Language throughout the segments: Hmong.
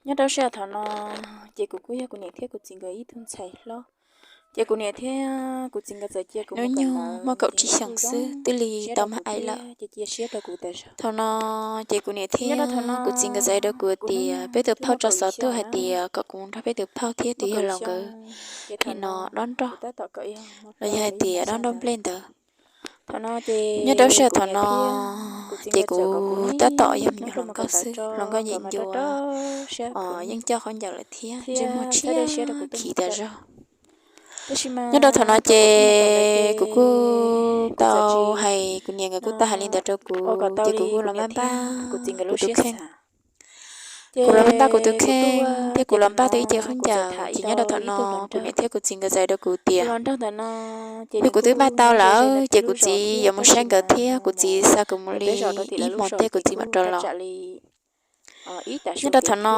Nyob rau sij hawm thaum no ces kuv kuj yog kuv niam thiab kuv txiv nkawd ib tug ntxhais hlob. Ces kuv niam thiab kuv txiv nkawd txawm cia kuv hnub nyoog muaj kaum tsib xyoos xwb twb li tau mag aim lawm. Thaum no ces kuv niam thiab kuv txiv nkawd txawm hais rau kuv tias peb tus phauj tso xov tuaj hais tias kom kuv mus nrog peb tus phauj thiab tus yawg laus nkawd nim no dob nroj, los yog hais tias dob nroj nplej ntawd. Nyob rau sij hawm thaum no ces kuv tab tom yog me nyuam hluas nkauj xwb, hluas nkauj yim ncua, yeej coj khaub ncaws lawm thiab ntsej muag tshiab khiv tas zog. Nyob rau thaum no ces kuv kuj tau hais, kuv niam nkawd kuj tau hais li ntawd rau kuv ces kuv kuj los npaj npaj kuv tus kheej. Kuv los npaj npaj kuv tus kheej thiab kuv los npaj tau ib ce khaub ncaws ces nyob rau thaum no kuv niam thiab kuv txiv nkawd txawm hais rau kuv tias yog kuv twb npaj tau lawm ces kuv txiv yuav mus saib nkawd thiab kuv txiv xa kuv mus li ib hmos tej kuv txiv mam rov los. Nyob rau thaum no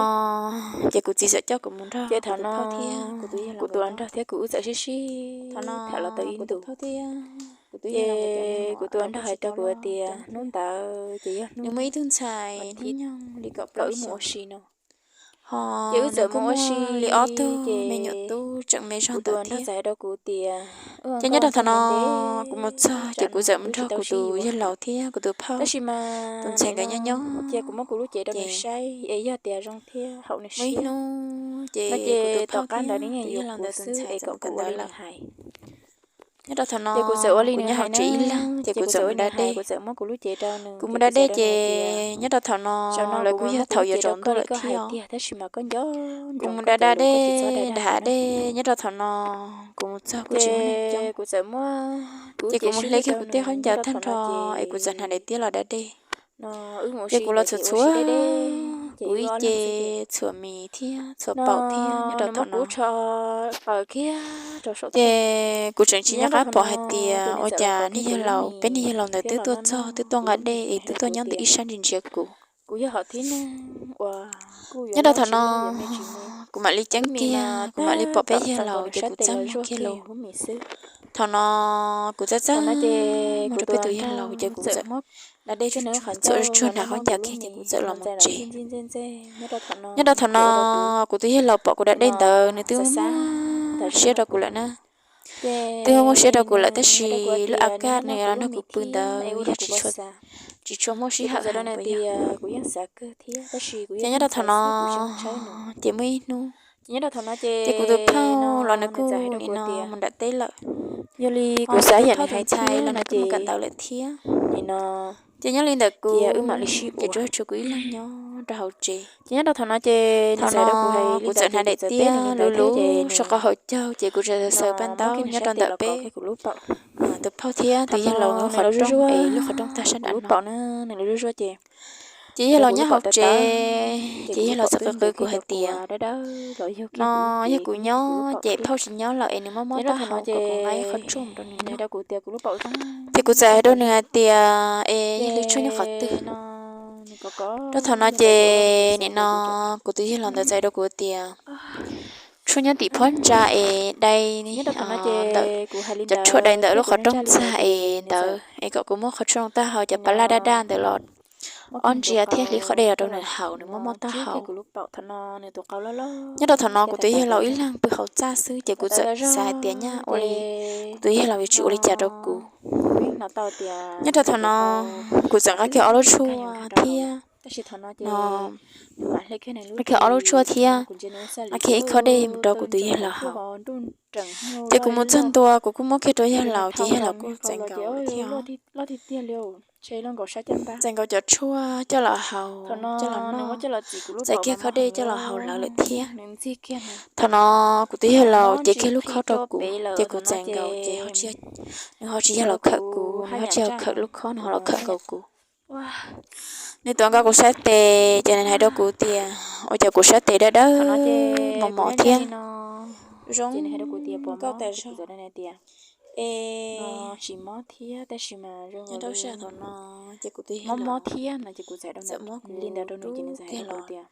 ces kuv txiv txawm coj kuv mus nrog kuv tus phauj thiab kuv tus los nrog thiab kuv wb txawm sib sib tham los tau ib ntus. Ces kuv tus los nrog hais rau kuv tias hnub ntawd ces yog hnub nws muaj ib tug ntxhais hnub nyoog li kaum plaub wb mus ua si no. Ho ces wb txawm mus ua si li ob tug me nyuam tub tseem me zog ntawd thiab. Ces nyob rau thaum no kuv mus txog ces kuv txawm mus nrog kuv tus yawg laus thiab kuv tus phauj, tus ntxhais nkawd nyob nyob. Ces muaj ib hnub ces kuv tus phauj thiab tus yawg laus ntawd tus ntxhais txawm mus kawm ntawv lawm. Nyob rau thaum no kuv nyob hauv tsev ib leeg ces kuv txawm mus da dej. Kuv mus da dej ces nyob rau thaum no lawv kuj yog thaum yuav tsaus ntuj lawm thiab os. Kuv mus da da dej da dej nyob rau thaum no kuv mus txog kuj tsis muaj neeg coob. Ces kuv mus hle kiag kuv tej khaub ncaws tag nrho es kuv txawm hnav daim tiab los da dej. Ces kuv los txhuam txhuam kuv ib ce, txhuam mis thiab txhuam paum thiab nyob rau thaum no. Ces kuv tseem tsis nco qab pom hais tias ua cas niag yawg laus, peb niag yawg laus ntawd twb tuaj txog twb tuaj nqa dej es twb tuaj nyob ntawm ib sab ntsia ntsia kuv. Nyob rau thaum no kuv mam li ceeb kiag kuv mam li pom peb yawg laus ces kuv txaj muag kiag los. Thaum no kuv txaj txaj muag rau peb tus yawg laus ces kuv txawm da dej txhuam tsuag hnav khaub ncaws kiag ces kuv txawm los mus tsev. Nyob rau thaum no kuv tus yawg laus pom kuv da dej ntawd nws twb muaj siab rau kuv lawm na. Twb muaj siab rau kuv lawm tab sis lub a kaj nws los nrog kuv pw ntawd yog tsis tshua muaj sij hawm heev. Ces nyob rau thaum no ces muaj ib hnub ces kuv tus phauj los nws kuj nim no mus nram teb lawm. Kuv tus phauj tus ntxhais los nws kuj mus kawm ntawv lawm thiab. Ces nyob li ntawm kuv ces tsuas tshuav kuv ib leeg nyob rau hauv tsev. Thaum no kuv txawm hnav daim tiab luv luv rau qhov hauv caug ces kuv txawm xaws paj ntaub nyob rau ntawm peb tus phauj thiab tus yawg laus lub qhov rooj es lub qhov rooj tag sab nram no. Ces yawg laus nyob hauv tsev ces yawg laus txawm qw qw kuv hais tias no yog kuv nyob ces phauj tsis nyob lawm es nws mob mob taub hau kom kuv nqa ib qho tshuaj mus rau nws noj. Ces kuv txawm hais rau nws hais tias es yog li tshuaj nyob qhov twg? Rau thaum no ces nim no kuv tus yawg laus ntawd txawm hais rau kuv tias tshuaj nyob tim phab ntsa es dai ntawm cov tshuaj dai ntawm lub qhov rooj txag es ntawd es kom kuv muab qhov tshuaj taub hau cov pas laj daj daj ntawd los ob ntsia thiab hliv qhov dej los rau nws haus nws mob mob taub hau. Nyob rau thaum no kuv tus yawg laus ib leeg pw hauv txaj xwb ces kuv txawm xav hais tias nyaj ua li kuv tus yawg laus yuav tsis ua li cas rau kuv. Nyob rau thaum no kuv txawm nqa kiag ob lub tshuaj thiab no, nqa kiag ob lub tshuaj thiab nqa kiag ib khob dej mus rau kuv tus yawg laus haus. Ces kuv mus txog ntua kuv kuj muab kiag rau yawg laus ces yawg laus kuj txais nkaus thiab. Txais nkaus cov tshuaj coj los haus coj los noj, txais kiag khob dej coj los haus lawv lawm thiab. Thaum no kuv tus yawg laus cev kiag lub khob rau kuv ces kuv txais nkaus ces nws ho tsis yog los khawm kuv, nws ho tsis yog khawm lub khob, nws ho los khawm nkaus kuv. Nws tuav nkaus kuv sab tes ces nws hais rau kuv tias ua cas kuv sab tes dawb dawb mos mos thiab zoo nkauj tas zog. Es tsis mob thiab tab sis mas zoo nyob rau sij hawm no ces kuv tus yawg laus mob thiab no ces kuv txawm li ntawd rau nws ces nws txawm hais rau kuv tias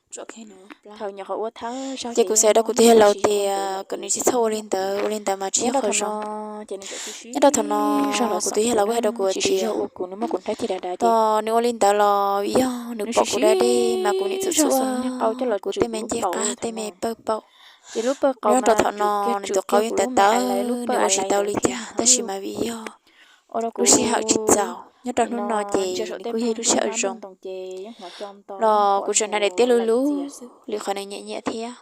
thaum nyuam qhuav ua thawj zog ces kuv txawm hais rau kuv tus yawg laus tias kom nws tsis txhob ua li ntawd, ua li ntawd mas tsis yog qhov zoo. Nyob rau thaum no kuv tus yawg laus kuj hais rau kuv tias tos nws ua li ntawd los vim yog nws pom kuv da dej mas kuv niam txawm txhua kuv tej me ncej qab tej me pawg paum. Nyob rau thaum no nws tus qau yeej tawv tawv, nws ua tsis tau li cas tab sis mas vim yog lub sij hawm tsis txaus. Nyob rau hnub no ces nws kuj yog lub sij hawm zoo los kuv tseem hnav daim tiab lub lub li qhov nws nyiam nyiam thiab.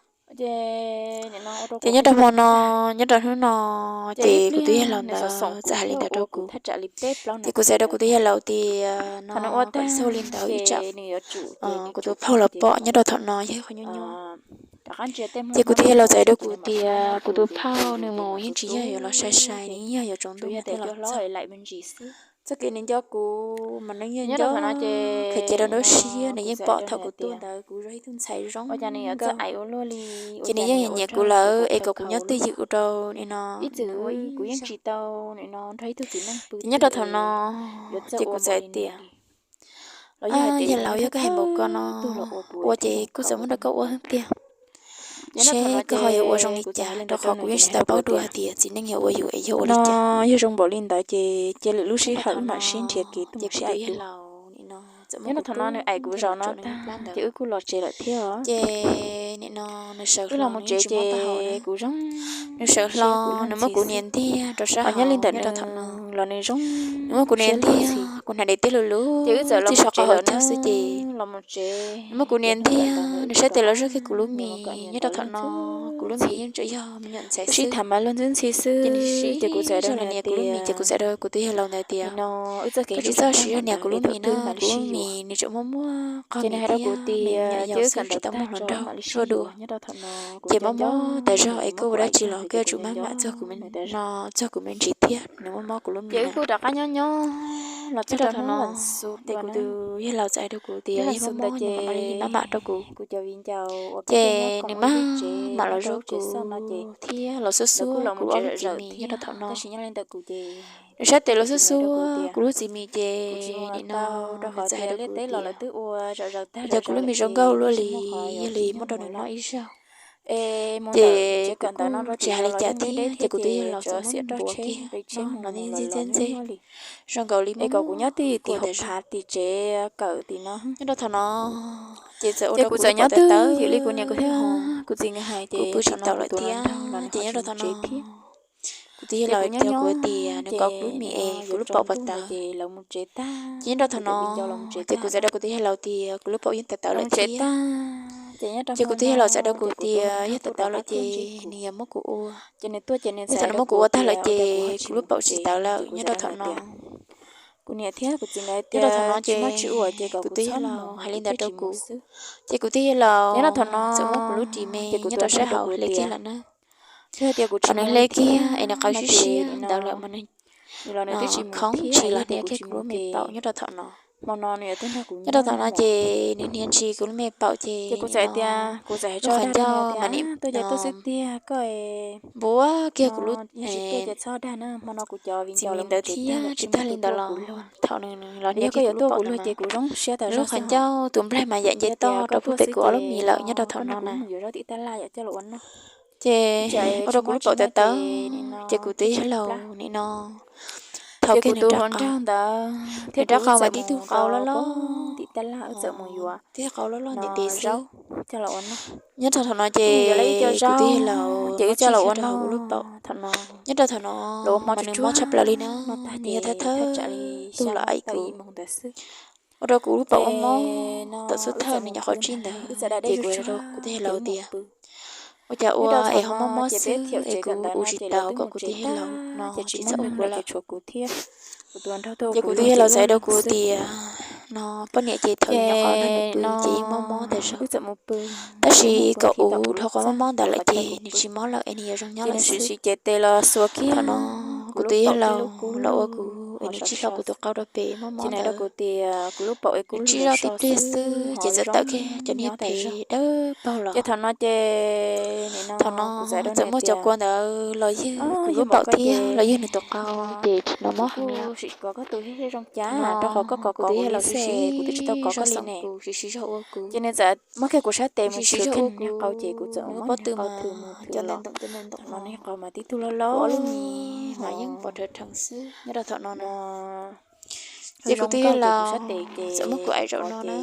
Ces nyob rau hmo no, nyob rau hnub no ces kuv tus yawg laus ntawd txawm hais li ntawd rau kuv. Ces kuv txawm hais rau kuv tus yawg laus tias no kom txhob ua li ntawd ib tsam kuv tus phauj los pom. Nyob rau thaum no yog qhov nyuaj nyuaj. Ces kuv tus yawg laus txawm hais rau kuv tias kuv tus phauj nws mus yeej tsis yog yuav los sai sai, nws yeej yog yuav tsaus ntuj thiab los txog. Txoj kev nws nco kuv mas nws yeej nco, khaws cia rau nruab siab, nws yeej pom thaum kuv tuaj ntawd kuv yog ib tug ntxhais zoo nkauj. Ces nws yeej nyiam nyiam kuv lawm es kom kuv nyob twj ywm ua rau nim no kuv yeej tsis tau nim no nrog ib tug txiv neej pw. Ces nyob rau thaum no ces kuv txawm hais tias yawg laus, yog koj hais npaum ko no ua ces kuv txawm muab rau koj ua xwb tiag, seb koj ho yuav ua zoo li cas, rau qhov kuv yeej tsis tau paub dua hais tias txiv neej yog ua yus es yog ua li cas. Yog zoo npaum li ntawd ces cia lwm lub sij hawm wb mam sib nrhiav kev tuaj mus sib aim. Nyob rau thaum no nws aim kuv zaum no tag ces wb kuj los tsev lawm thiab. Ces nim no nws sawv hlo, nws tsis mob taub hau na, nws sawv hlo, nws muab kuv nias ntiag rau sab hauv. Nyob li ntawm nws los nws zoo, nws muab kuv nias ntiag, kuv hnav daim tiab lub lub, ces wb txawm txij saum qhov hauv caug xwb ces nws muab kuv nias ntiag, nws saib tes los zog kiag kuv lub mis. Nyob rau thaum no kuv lub mis yeej tseem yog me nyuam ntxhais xwb, sib tham mas luag ntxhi ntxhi xwb, ces kuv txawm rau nias kuv lub mis ces kuv txawm rau kuv tus yawg laus ntawd tias koj tsis txhob siv zog nias kuv lub mis na, kuv lub mis nws tseem muaj muaj qog mis thiab me nyuam yaus xwb, tsis tau muaj hluas nraug sua dua. Ces mob mob tas zog es koj ua dab tsi los koj yuav tsum maj mam txog kuv me no, txog kuv me ntsis thiab, nws muab mob kuv lub mis na. Nyob rau thaum no ces kuv tus yawg laus txawm hais rau kuv tias yog mob mob ces maj mam rau kuv. Ces nws maj mam los zov kuv thiab los xuab xuab kuv ob lub txiv mis nyob rau thaum no. Nws saib tes los xuab xuab kuv lub txiv mis ces nim no nws txawm hais rau kuv tias ua cas kuv lub mis zoo nkauj luaj li, yog li muab rau nws noj ib zaug. Ces kuv kuj tsis hais li cas thiab ces kuv tus yawg laus txawm muab npuav kiag no ntxib ntxib ntxib ntxib zoo nkaus li muab kuv nyob tib tim hauv tsev kawm tim no. Nyob rau thaum no ces txawm ua rau kuv txawm nyob twj ywm li kuv niam kuv txiv nkawd hais, kuv pw tsis tau lawm thiab. Ces nyob rau thaum no kuv tus yawg laus hais kuv tias nws kov kuv lub mis es kuv lub paum puas tawv. Ces nyob rau thaum no ces kuv txawm rau kuv tus yawg laus tias kuv lub paum yeej tawv tawv lawm thiab. Ces kuv tus yawg laus txawm rau kuv tias yog tawv tawv lawm ces nws yuav muab kuv ua. Yog thaum nws muab kuv ua tag lawm ces kuv lub paum tsis tawv lawm. Nyob rau thaum no, nyob rau thaum no ces kuv tus yawg laus hais li ntawd rau kuv, ces kuv tus yawg laus txawm muab kuv lub ris me nyob rau sab hauv hle kiag lawm na. Thaum nws hle kiag es nws qawv siab siab ntawd lawm mas nws twb tsis khoov ntshis los hnia kiag kuv lub me paum nyob rau thaum no. Nyob rau thaum no ces nws hnia ntshis kuv lub me paum ces lub qhov ncauj mas nim npuav kiag kuv lub txiv mis ntawd thiab. Tsis tag li ntawd los thaum nws los hnia kiag kuv lub paum ntawd mas nws lub qhov ncauj tus nplaig mas yaim nce toj rau puag pem kuv ob lub mis lawm nyob rau thaum no na. Ces ua rau kuv lub paum tawv tawv, ces kuv tus yawg laus nim no thaum kiag nws rab qau, nws rab qau mas tib tug qau loj loj, tib tug qau loj loj ntev ntev xwb. Nyob rau thaum no ces kuv tus yawg laus muab tso rau hauv kuv lub paum. Nyob rau thaum no mas nws mob tshaj plaws li na, nws yog thawj thawj tug los aim kuv. Ua rau kuv lub paum mob mob tawm xub thawj nws nyuam qhuav tsib ntawd, ces kuv rau kuv tus yawg laus tias ua cas ua es ho mob mob xwb es kuv ua tsis tau, kom kuv tus yawg laus no tsis txhob ua kuv lawm. Ces kuv tus yawg laus txawm hais rau kuv tias no poj niam ces thaum nyuam qhuav nrog nws pw ces yeej mob mob tas zog, tab sis kom ua dhau qhov mob mob ntawd lawm ces nws tsis mob lawm es nws yuav zoo nyob lawm xwb. Thaum no kuv tus yawg laus los ua kuv nws tsis tso kuv tus qau rau pem mob mob ntawd. Kuv lub paum es kuv tsis zoj tib pliag xwb ces txawm tawm kiag cov niag phem dawb paug los. Ces thaum no ces thaum no txawm muaj cov kua ntawd los ywg kuv lub paum thiab los ywg nws tus qau ces tsis hnov mob heev li. Rau qhov koj kov kov kuv li xwb, kuv twb tsis tau kov koj li ne. Ces nws txawm muab kiag kuv sab tes mus tshwv kiag niag qau ces kuv txawm muab niag qau thwm mus thwm los. Thaum no niag qau mas tib tug loj loj mas yeej pov rhawv rheev xwb nyob rau thaum no no. Ces kuv twb yog los txawm muab kuv aim zaum no na,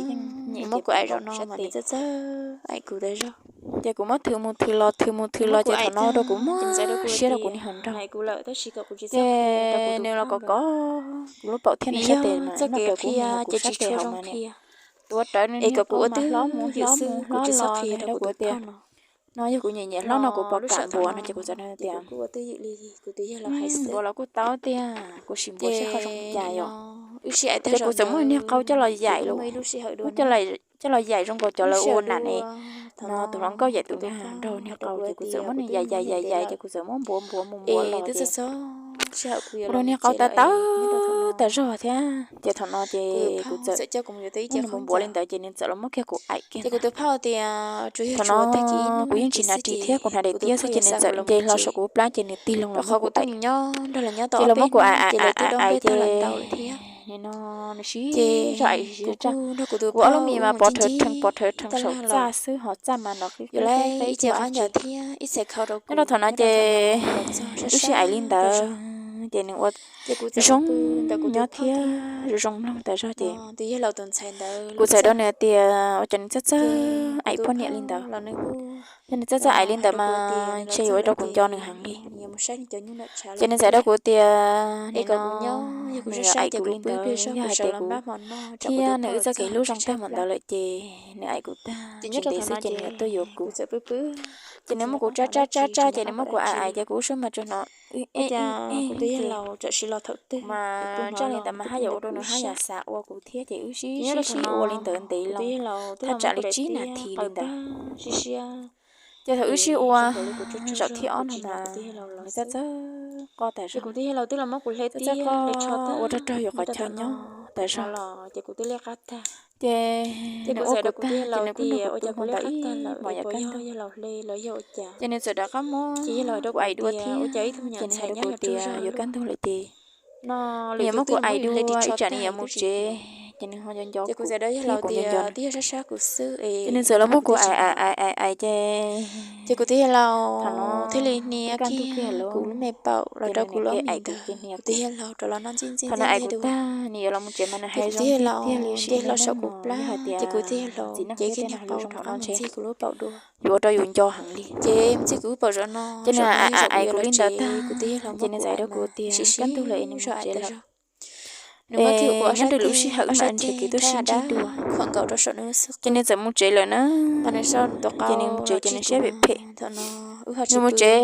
muab kuv aim zaum no mas nws txawj txawj aim kuv tas zog. Ces kuv muab thwm mus thwm los thwm mus thwm los ces thaum no rau kuv mob siab rau kuv niag hauv nraug. Ces nws los kov kov kuv lub paum thiab nws sab tes mas noj raws kuv niag kuv sab tes hauv mas niam tuav rawv nws niag qau mas hlob mus hlob mus hlob los nws hais rau kuv tias, no yog kuv nyiam nyiam hlob no kuv pom kam npuav no ces kuv txawm tias, npuav los kuj tau tiag, kuv sim npuav seb ho zoo li cas yom. Ces kuv txawm muab niag qau coj los yaim, coj los yaim zoo nkaus cov lawv ua nam ne, no tus hluas nkauj yaim tus nraug niag qau ces kuv txawm muab nws yaim yaim yaim yaim ces kuv txawm muab npuav npuav mus npuav los ces kuv rau niag qau tas tawv tas zog thiab ces thaum no ces kuv txawm muab nws mus npuav li ntawd ces nws txawm los muab kiag kuv aim kiag. Thaum no kuv yeej tsis hnav ris thiab kuv hnav daim tiab xwb ces nws txawm nce hlo saum kuv plab ces nws tig loo los muab kuv aim. Ces los muab kuv aim aim aim aim ces nim no nws siv zog aim siv zog tsa, kuv ob lub mis mas pov rhawv rheev pov rhawv rheev saum txaj xwb ho txaj mas nrov qib qib qib qib. Nyob rau thaum no ces lub sij aim li ntawd ces nws ua zoo nyob thiab zoo zoo mloog tas zog ces kuv txawm rau nws tias ua cas nws txawj txawj aim poj niam li ntawd. Yog nws txawj txawj aim li ntawd mas ntshe yuav ua rau kuv nco nws heev li. Ces nws txawm rau kuv tias nim no nws aim kuv li ntawd yog hais tias kuv thiab nws wb txoj kev hlub zoo tag npaum ntawd lawm ces nws aim kuv tag tsis ntev xwb ces nws yuav tuaj yuav kuv. Ces nws muab kuv tsab tsab tsab tsab ces nws muab kuv aim aim ces kuv lub suab mas tsuas hnov mas tsaj li ntawd mas haj yam ua rau nws haj yam xav ua kuv thiab ces wb sib sib ua li ntawd ntev los thaj tsam li tsib nas this li ntawd. Ces thaum wb sib ua zaum thib ob no mas nws txawj txawj qoj tas zog, txawj qoj ua rog rog yuav qhov chaw nyob tas zog. Ces nws ua kuv tag ces nws kuj nug kuv tus hmo ntawd ib hmos yav kaj ntug. Ces nws txawm rov qab muab kuv aim dua thiab ces nws hais rau kuv tias yuav kaj ntug lawm ces nws yuav muab kuv aim dua ib tsam nws yuav mus tsev ces nws ho nco nco kuv thiab kuv nco nco nws. Ces nws txawm los muab kuv aim aim aim aim ces kuv tij laug thiaj li hnia kiag kuv lub me paum los rau kuv lub me ntawd, kuv tij laug rov los noj ntxij ntxij ntxij ntxij dua. Ces kuv tij laug nce hlo saum kuv plab ces kuv tij laug cev kiag niag qau rov qab mus ntxig kuv lub paum dua. Yuav ua rau yus nco heev li ces mus ntxig kuv lub paum zaum no ces nws aim aim kuv li ntawd tag ces nws txawm hais rau kuv tias kaj ntug lawm es nws mus tsev lawm. Nws muab kiag kuv ob sab ceg nrhiav kev tuaj sib ntsib dua. Ces nws txawm mus tsev lawm na. Ces nws mus tsev ces nws siab phem phem. Nws mus tsev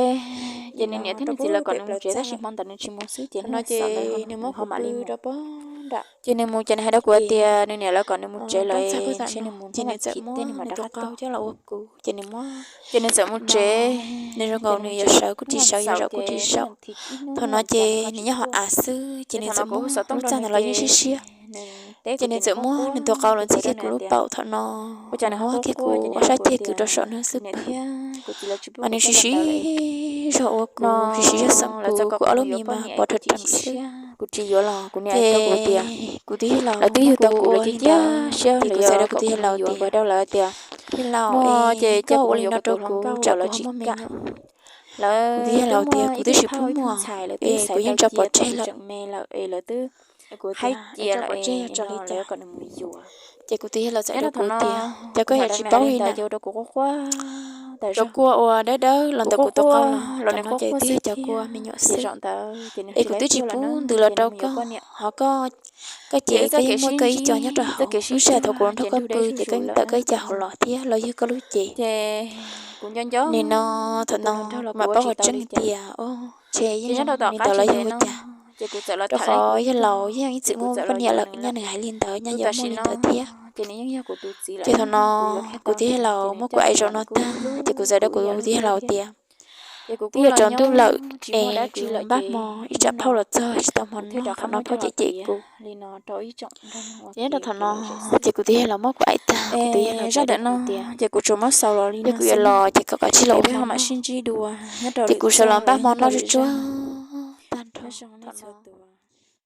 ces nws niam thiab nws txiv lawv kom nws mus tsev tab sis hmo ntawd nws tsis mus xwb ces nws muab kuv ho mam li mus. Ces nws mus ces nws hais rau kuv tias nws niam lawv kom nws mus tsev lawm es ntshe nws mus hnub vas thiv tej nws mam rov qab tuaj. Ces nws txawm mus tsev, nws zoo nkaus nws yuav sawv kuj tsis sawv, yuav zaum kuj tsis zaum. Thaum no ces nws nyob hauv av xwb ces nws txawm muab lub txaj ntawd los yeej siab siab. Ces nws txawm muab nws tus qau los ntxig kiag kuv lub paum thaum no, nws muab kiag kuv ob sab ceg kwv rau saum nws xwb pwg. Mas nws siv siv zog ua kuv, siv siv zog xeem kuv, kuv ob lub mis mas pov rhawv rheev xwb. Ces kuv tij laug lawv twb yug tau kuv lawv cia siab ces kuv txawm rau kuv tij laug tias, tij laug es koj ua li no rau kuv tsam kuv ho muaj me nyuam. Kuv tij laug tias kuv twb tsis pub muaj es kuv yeej tso pov tseg lawm. Kuv tij laug tso li cas? Ces kuv tij laug txawm rau kuv tias cas koj yam tsis paub li na. Cov kua uas dawb dawb los ntawm kuv tus qau los ntawm no ces twb yog cov kua me nyuam xwb. Es kuv twb tsis pub ntws los rau koj, ho koj, koj ces koj yeej muaj koj ib co nyob rau hauv. Lub sij hawm thaum kuv los nrog koj pw ces koj yeej tawm koj ib co hauv los thiab los yog koj lub cev. Nim no thaum no mas paub qhov tseeb tias ntshe yeej li ntawd los yog ua cas, rau qhov yog laus yeej ib txwm muaj poj niam lawm, nyaj nws hais li ntawd nyaj yuav muaj li ntawd thiab. Ces thaum no kuv tij laug muab kuv aim zaum no tag ces kuv txawm rau kuv tij laug tias, Twb yog tsaus ntuj lawm es kuv npaj hmo ib tsam phauj los txog tsis tau hmo noj, thaum no phauj cem cem kuv. Ces nyob rau thaum no ces kuv twb yog los muab kuv aim tag, kuv twb yog los zaj dawm no tias, ces kuv tsuas muab xaus los li yog kuv yuav los ces kom kav tsij los ua hmo noj. Ces kuv sawv los npaj hmo noj tsuag tsuag tag nrho thaum no.